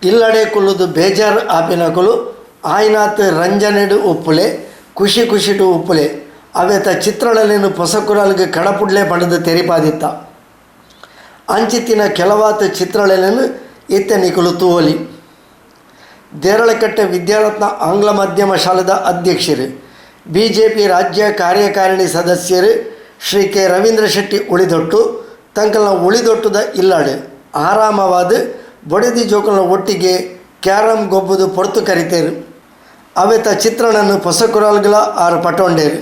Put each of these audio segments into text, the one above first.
ಇಲ್ಲಡೆ ಕುಲ್ಲುದು ಬೇಜಾರ್ ಆಪಿನಕುಲು ಆಯ್ನಾತ್ ರಂಜನೆಡು ಉಪ್ಪುಲೆ, ಖುಷಿ ಖುಷಿಡು ಉಪ್ಪುಲೆ. ಅವೆತ ಚಿತ್ರಣಲೇನು ಪೊಸಕುರಲ್ಗೆ ಕಡಪುಡ್ಲೆ ಪಂಡದು ತೆರಿಪಾದಿತ್ತ. ಅಂಚಿತ್ತಿನ ಕೆಲವಾತ್ ಚಿತ್ರಳಲೇನು ಇತ್ತೆ ನಿಕುಲು ತೂವೊಲಿ. ದೇರಳಕಟ್ಟೆ ವಿದ್ಯಾರತ್ನ ಆಂಗ್ಲ ಮಾಧ್ಯಮ ಶಾಲೆದ ಅಧ್ಯಕ್ಷರು, ಬಿಜೆಪಿ ರಾಜ್ಯ ಕಾರ್ಯಕಾರಿಣಿ ಸದಸ್ಯರು ಶ್ರೀ ಕೆ ರವೀಂದ್ರ ಶೆಟ್ಟಿ ಉಳಿದೊಟ್ಟು ತಂಕಲ್ನ ಉಳಿದೊಟ್ಟುದ ಇಲ್ಲಾಡು ಆರಾಮವಾದ ಬೊಡೆದಿ ಜೋಕಲ್ನ ಒಟ್ಟಿಗೆ ಕ್ಯಾರಂ ಗೊಬ್ಬುದು ಪೊರ್ತು ಕರಿತೇರು. ಅವೆತ ಚಿತ್ರಣನ್ನು ಪೊಸಕುರಾಲ್ಗಳ ಆರು ಪಟೊಂಡೇರು.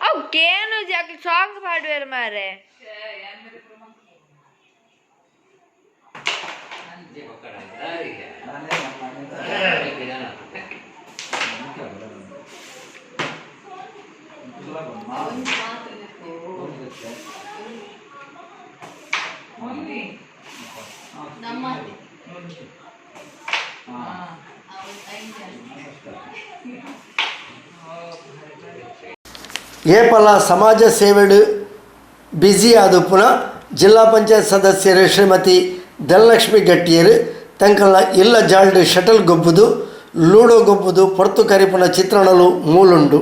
ಅವು ಕೇನು ಜಾಕ್ ಸಾಂಗ್ ಪಾಡುವೆರ್ ಮಾರೆ. ಏಪಲ ಸಮಾಜ ಸೇವೆಡು ಬ್ಯುಸಿ ಆದುಪ್ಪುನ ಜಿಲ್ಲಾ ಪಂಚಾಯತ್ ಸದಸ್ಯರು ಶ್ರೀಮತಿ ಧನಲಕ್ಷ್ಮಿ ಗಟ್ಟಿಯರು ತಂಕಲ್ನ ಇಲ್ಲ ಜಾಲ್ಡ್ ಶಟಲ್ ಗೊಬ್ಬುದು, ಲೂಡೋ ಗೊಬ್ಬುದು ಪೊರ್ತು ಕರಿಪುನ ಚಿತ್ರಣಲು ಮೂಲುಂಡು.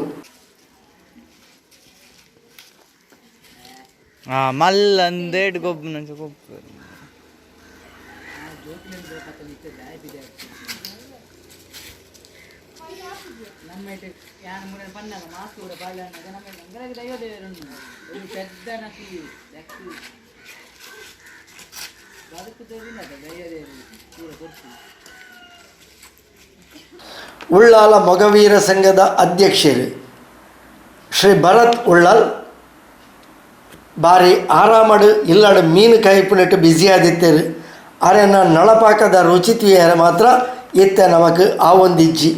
ಮಲ್ಲಂದೇಡ್ ಗೊಬ್ಬು ಗೊಬ್ಬು. ಉಳ್ಳಾಲ ಮೊಗವೀರ ಸಂಘದ ಅಧ್ಯಕ್ಷರು ಶ್ರೀ ಭರತ್ ಉಳ್ಳಾಲ್ ಬಾರಿ ಆರಾಮಡು ಇಲ್ಲಡು ಮೀನು ಕಾಯ್ಪುನೆಟ್ಟು ಬ್ಯುಸಿ ಆದಿತ್ತೇರು. ಅರೆನ ನಳಪಾಕದ ರುಚಿ ತುಯರ ಮಾತ್ರ ಇತ್ತೆ ನಮಕ್ ಆ ಒಂದಿಜ್ಜಿ.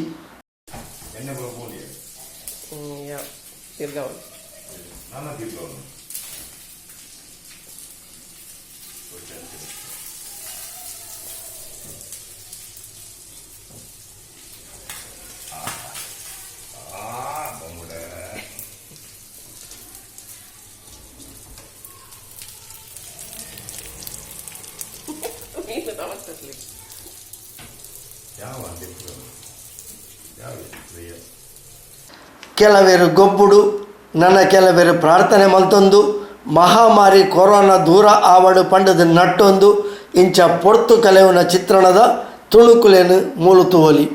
ಕೆಲವೇರು ಗೊಬ್ಬುಡು, ನನ್ನ ಕೆಲವೇರು ಪ್ರಾರ್ಥನೆ ಮಲ್ತೊಂದು, ಮಹಾಮಾರಿ ಕೊರೋನಾ ದೂರ ಆವಡು ಪಂಡದ ನಟ್ಟೊಂದು ಇಂಚ ಪೊರ್ತು ಕಲೆವನ ಚಿತ್ರಣದ ತುಣುಕುಲೇನು ಮೂಲು ತೂವೊಲಿ.